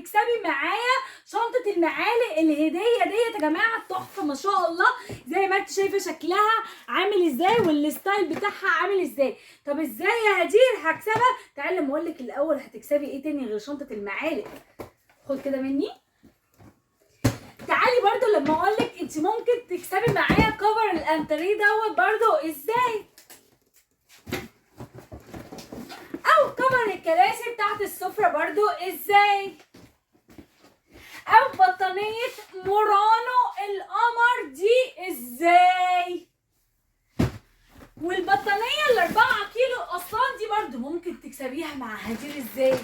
هتكسبي معايا شنطه المعالق الهدية ديت يا جماعة، تحفة ما شاء الله، زي ما انت شايفه شكلها عامل ازاي وال style بتاعها عامل ازاي. طب ازاي يا هدير هكسبها؟ تعالي لما اقول لك الاول هتكسبي ايه تاني غير شنطه المعالق. خد كده مني. تعالي برضو لما اقول لك انت ممكن تكسبي معايا cover الانتريه دوت برضو ازاي، او cover الكراسي بتاعت السفرة برضو ازاي، او بطانيه مورانو القمر دي ازاي، والبطانيه ال4 كيلو اصلا دي برضو ممكن تكسبيها مع هدير ازاي،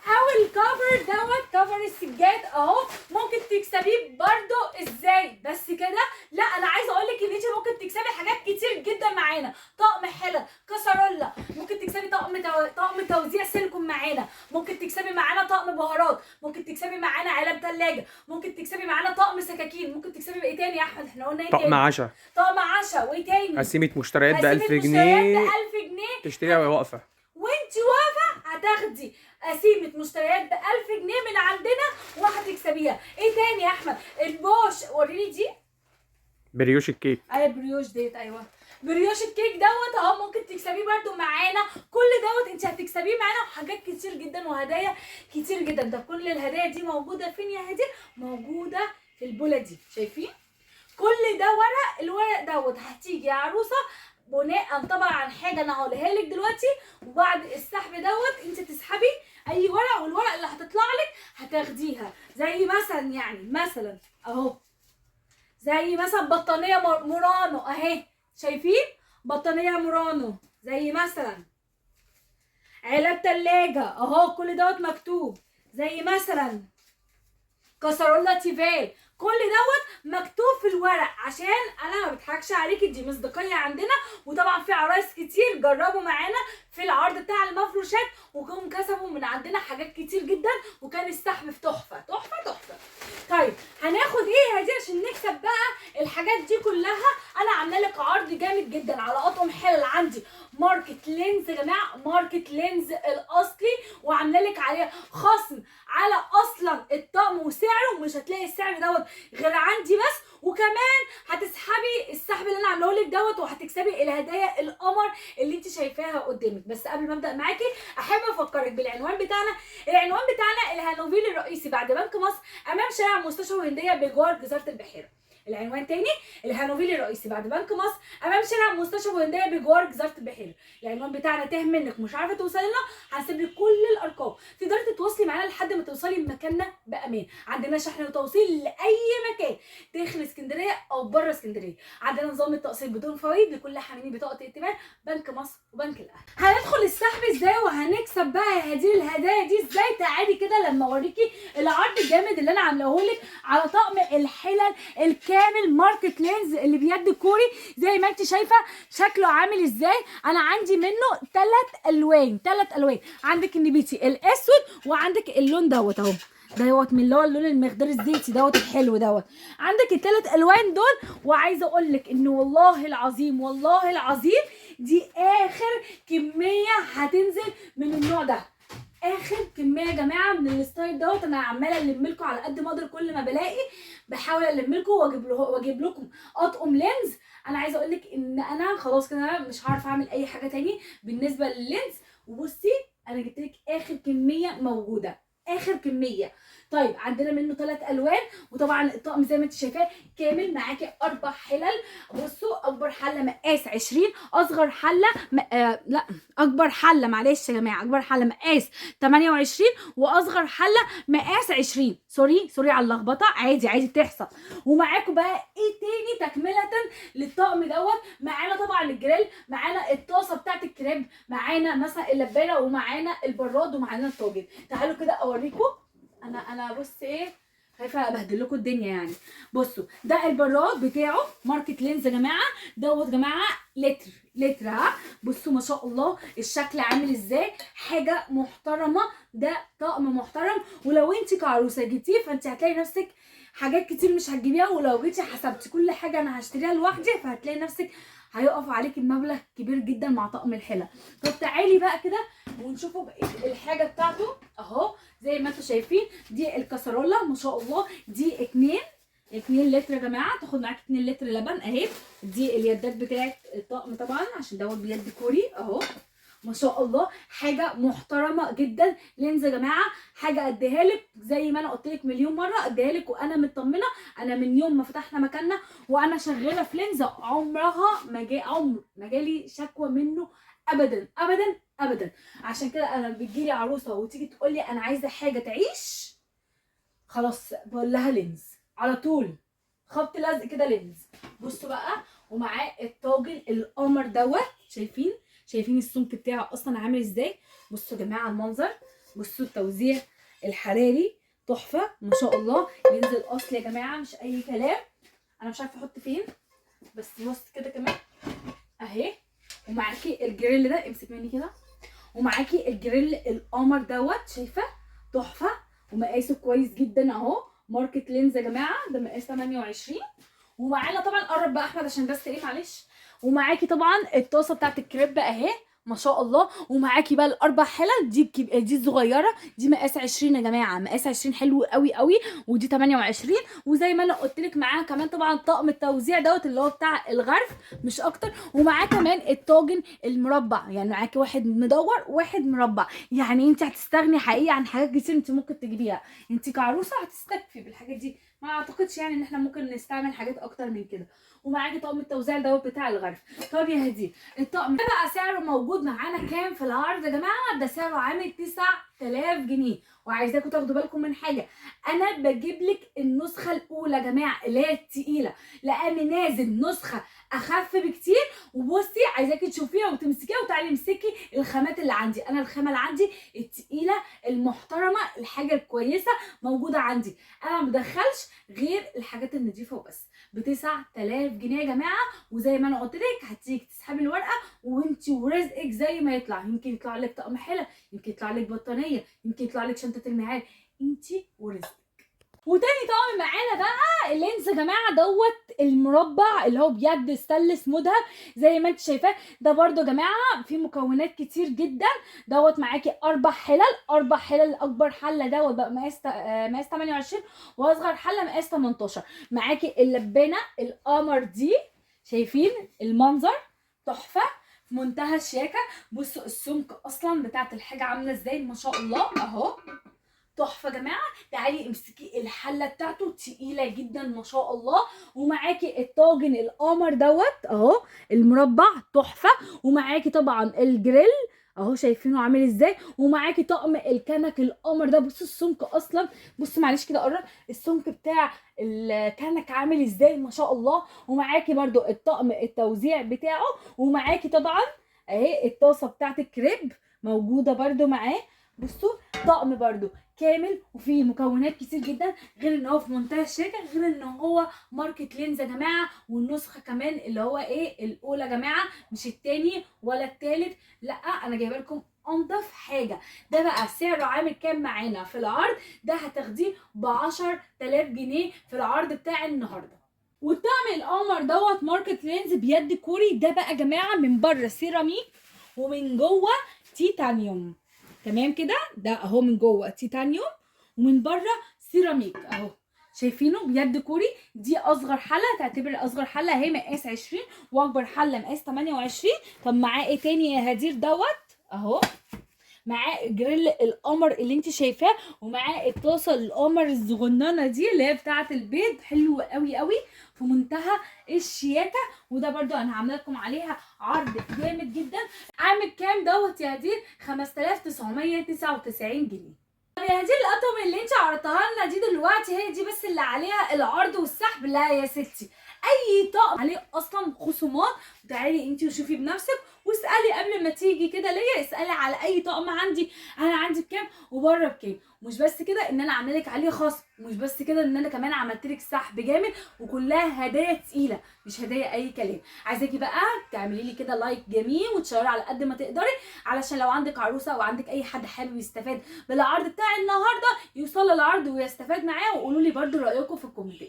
او ال cover دوت cover السجاد اهو ممكن تكسبيه برضو ازاي. بس كده؟ لا، انا عايزه اقول لك ان انت ممكن تكسبي حاجات كتير جدا معانا، طقم حلل، كسرولة، ممكن تكسبي طقم توزيع سيليكون معانا، ممكن تكسبي معانا طقم بهارات، ممكن تكسبي معانا علب ثلاجه، ممكن تكسبي معانا طقم سكاكين، ممكن تكسبي ايه تاني يا احمد؟ احنا قلنا ايه طقم تاني؟ عشاء. طقم عشاء، وايه تاني؟ قسيمه مشتريات ب قسيمة 1000 مشتريات جنيه ب 1000 جنيه تشتريها وهي واقفة. وانت واقفة هتاخدي قسيمه مشتريات ب 1000 جنيه من عندنا وهتكسبيها. ايه تاني يا احمد؟ البوش، وريني دي بريوش الكيك. ايوه بريوش ديت، ايوه بريوش الكيك دوت اهو ممكن تكسبيه برده معانا. كل دوت انت هتكسبيه معانا، وحاجات كتير جدا وهدايا كتير جدا. طب كل الهدايا دي موجودة فين يا هدير؟ موجودة في البوله دي، شايفين؟ كل ده ورق، الورق دوت هتيجي يا عروسه بناء طبعا عن حاجة انا هقولها لك دلوقتي، وبعد السحب دوت انت تسحبي اي ورق، والورق اللي هتطلع لك هتاخديها. زي مثلا يعني مثلا اهو، زي مثلا بطانيه مورانو اهي، شايفين بطانيه مورانو، زي مثلا علب تلاجة اهو، كل دوت مكتوب، زي مثلا كسرولة تيفال، كل دوت مكتوب في الورق عشان انا ما بضحكش عليكي، دي مصداقية عندنا. وطبعا في عرايس كتير جربوا معانا في العرض بتاع المفروشات وكانوا كسبوا من عندنا حاجات كتير جدا، وكان السحب في تحفة تحفة تحفة. طيب هناخد ايه هدي عشان نكسب بقى الحاجات دي كلها؟ انا عامله لك عرض جامد جدا على اطقم حلل عندي ماركة لينز يا جماعة، ماركة لينز الاصلي، وعامله لك عليه خصم على اصلا الطقم وسعره، ومش هتلاقي السعر دوت غير عندي بس. وكمان هتسحبي السحب اللي انا عاملاه لك دوت وهتكسبي الهدايا القمر اللي انت شايفاها قدامك. بس قبل ما ابدا معاكي احب افكرك بالعنوان بتاعنا. العنوان بتاعنا الهانوفيل الرئيسي بعد بنك مصر امام شارع مستشفى الهندية بجوار جزيرة البحيرة. العنوان تاني الهانوفيل الرئيسي بعد بنك مصر امام شارع مستشفى الهندية بجوار جزيرة البحيرة. العنوان بتاعنا تاه منك مش عارفه توصلي لنا، هنسيب لك كل الارقام تقدري تتواصلي معانا لحد ما توصلي لمكاننا بامان. عندنا شحن وتوصيل لاي مكان داخل اسكندرية او بره اسكندرية. عندنا نظام التقسيط بدون فوائد لكل حاملين بطاقة ائتمان بنك مصر وبنك الاهلي. هندخل السحب ازاي وهنكسب بقى هذه الهدايا دي ازاي؟ تعالي كده لما اوريكي العرض الجامد اللي انا عاملاه لك على طقم الحلل الكامل ماركة لينز اللي بيد كوري، زي ما انت شايفه شكله عامل ازاي. انا عندي منه 3 الوان، 3 الوان، عندك النبيتي الاسود وعندك اللون دوت اهو دوت من اللي هو اللون المخضر الزيتي دوت الحلو دوت، عندك الثلاث الوان دول. وعايزه اقول لك ان والله العظيم والله العظيم دي اخر كمية هتنزل من النوع ده، اخر كمية يا جماعة من ال style دوت. انا عماله الم لكم على قد ما اقدر، كل ما بلاقي بحاول الم لكم واجيب لكم اطقم لينز. انا عايزه اقول لك ان انا خلاص كده مش هعرف اعمل اي حاجة تاني بالنسبة لللينز. وبصي انا جبت لك اخر كمية موجودة، اخر كمية. طيب عندنا منه 3 الوان، وطبعا الطقم زي ما انت شايفاه كامل معاكي 4 حلل. بصوا اكبر حله مقاس 20، اصغر حله لا اكبر حله معلش يا جماعة، اكبر حله مقاس 28 واصغر حله مقاس 20. sorry sorry على اللخبطة، عادي عادي بتحصل. ومعاكم بقى ايه تاني تكمله للطقم دوت؟ معانا طبعا الجريل، معانا الطاسه بتاعت الكريب، معانا مثلا اللبانه، ومعانا البراد، ومعانا الطاجن. تعالوا كده اوريكم. انا بص ايه، خايفة ابهدل لكم الدنيا يعني. بصوا ده البراد بتاعه ماركة لينز يا جماعة دوت يا جماعة، لتر لتر ها. بصوا ما شاء الله الشكل عامل ازاي، حاجة محترمه، ده طقم محترم. ولو انت كعروسه جبتيه فانت هتلاقي نفسك حاجات كتير مش هتجيبيها، ولو جيتي حسبتي كل حاجة انا هشتريها لوحدي فهتلاقي نفسك هيقف عليك المبلغ كبير جدا مع طقم الحلة. طب تعالي بقى كده ونشوفوا بقية الحاجة بتاعته اهو. زي ما انتم شايفين دي الكسرولة ما شاء الله، دي 2 لتر يا جماعة، تاخد معاك 2 لتر لبن اهي. دي اليدات بتاعت الطقم طبعا عشان دوت بيد كوري اهو، ما شاء الله حاجة محترمه جدا. لينز يا جماعة حاجة اديها لك زي ما انا قلت لك مليون مرة، اديها لك وانا مطمنه. انا من يوم ما فتحنا مكاننا وانا شغالة في لينز عمرها ما جاي عمر ما جالي شكوى منه ابدا ابدا ابدا. عشان كده انا بتجيلي عروسه وتيجي تقول لي انا عايزه حاجة تعيش، خلاص بقول لها لينز على طول، خبط لزق كده لينز. بصوا بقى، ومعاه الطاجن القمر دوت، شايفين السمك بتاعه اصلا عامل ازاي. بصوا يا جماعة المنظر، بصوا التوزيع الحراري تحفة ما شاء الله. ينزل اصل يا جماعة مش اي كلام. انا مش عارفه احط فين، بس بص كده كمان اهي. ومعاكي الجريل ده، امسك مني كده. ومعاكي الجريل القمر دوت، شايفه تحفة ومقاسه كويس جدا اهو، ماركة لينز يا جماعة، ده مقاس 28. ومعانا طبعا، قرب بقى احمد عشان بس ايه معلش. ومعاكي طبعا الطاسه بتاعت الكريب اهي ما شاء الله. ومعاكي بقى الاربع حلل دي، دي الصغيرة دي مقاس 20 يا جماعة، مقاس 20 حلو قوي قوي، ودي 28. وزي ما انا قلت لك معاها كمان طبعا طقم التوزيع دوت اللي هو بتاع الغرف مش اكتر. ومعاه كمان الطاجن المربع، يعني معاكي واحد مدور واحد مربع، يعني انت هتستغني حقيقي عن حاجات كتير انت ممكن تجيبيها. انت كعروسه هتستكفي بالحاجات دي، ما اعتقدش يعني ان احنا ممكن نستعمل حاجات اكتر من كده. ومعاكي طقم التوزيع دوت بتاع الغرف. طب يا هدي الطقم ده بقى سعره موجود معانا كام في العرض يا جماعة؟ ده سعره عامل 9000 جنيه. وعايزاكم تاخدوا بالكم من حاجة، انا بجيب لك النسخة الاولى يا جماعة اللي هي التقيله، لان نازل نسخه اخف بكتير. وبصي عايزاكي تشوفيها وتمسكيها، وتعالي امسكي الخامات اللي عندي. انا الخامة اللي عندي التقيله المحترمة، الحاجة الكويسة موجودة عندي. انا ما بدخلش غير الحاجات النظيفة وبس. ب 9000 جنيه يا جماعة. وزي ما انا قلت لك هتيجي تسحبي الورقة وانت ورزقك زي ما يطلع، يمكن يطلع لك طقم حله، يمكن يطلع لك بطانيه، يمكن يطلع لك شنطه المعاد، انت ورزقك. وتاني طقم معانا بقى اللينز يا جماعة دوت المربع اللي هو بيد ستانلس مذهب زي ما انت شايفاه. ده برده يا جماعة فيه مكونات كتير جدا. دوت معاكي 4 حلل، 4 حلل، اكبر حله دوت بقى مقاس 28، واصغر حله مقاس 18. معاكي اللبانه القمر دي، شايفين المنظر تحفة في منتهى الشياكه. بصوا السمك اصلا بتاعت الحاجة عامله ازاي ما شاء الله اهو، تحفة يا جماعة. تعالي امسكي الحلة بتاعته تقيلة جدا ما شاء الله. ومعاكي الطاجن القمر دوت اهو المربع تحفة. ومعاكي طبعا الجريل اهو شايفينه عامل ازاي. ومعاكي طقم الكنك القمر ده، بصوا السمك اصلا، بصوا معلش كده قرب السمك بتاع الكنك عامل ازاي ما شاء الله. ومعاكي برده الطقم التوزيع بتاعه. ومعاكي طبعا اهي الطاسه بتاعت الكريب موجودة برده معاه. بصوا طقم برده كامل وفيه مكونات كتير جدا، غير ان هو في منتهى الشياكه، غير ان هو ماركة لينز يا جماعة. والنسخة كمان اللي هو ايه الاولى يا جماعة، مش التاني ولا التالت، لا انا جايبه لكم انضف حاجة. ده بقى سعره عامل كام معانا في العرض؟ ده هتاخديه ب 10000 جنيه في العرض بتاع النهارده. والطقم القمر دوت ماركة لينز بيد كوري، ده بقى يا جماعة من بره سيراميك ومن جوه تيتانيوم، تمام كده؟ ده اهو من جوه تيتانيوم ومن بره سيراميك اهو، شايفينه بيد كوري. دي اصغر حله، تعتبر اصغر حله اهي مقاس 20، واكبر حله مقاس 28. طب معاه ايه تاني يا هدير؟ دوت اهو معاه جريل القمر اللي انت شايفاه، ومعاه الطاسه القمر الصغننه دي اللي هي بتاعه البيض، حلوة قوي قوي في منتهى الشياكه. وده برده انا عامله لكم عليها عرض جامد جدا. عامل كام دوت يا هدير؟ 5999 جنيه. طب يا هدير القطم اللي انت عرضتها لنا دي دلوقتي هي دي بس اللي عليها العرض والسحب؟ لا يا ستي، اي طقم عليه اصلا خصومات. تعالي انت وشوفي بنفسك، واسالي قبل ما تيجي كده ليا، اسالي على اي طقم عندي، انا عندي بكام وبره بكام. مش بس كده ان انا عامله لك عليه خصم، مش بس كده ان انا كمان عملت لك سحب جامد، وكلها هدايا تقيلة مش هدايا اي كلام. عايزاكي بقى تعملي لي كده like جميل وتشيري على قد ما تقدري، علشان لو عندك عروسه او عندك اي حد حابب يستفاد بالعرض بتاع النهارده يوصل للعرض ويستفاد معاه. وقولوا لي برده رايكم في الكومنتات.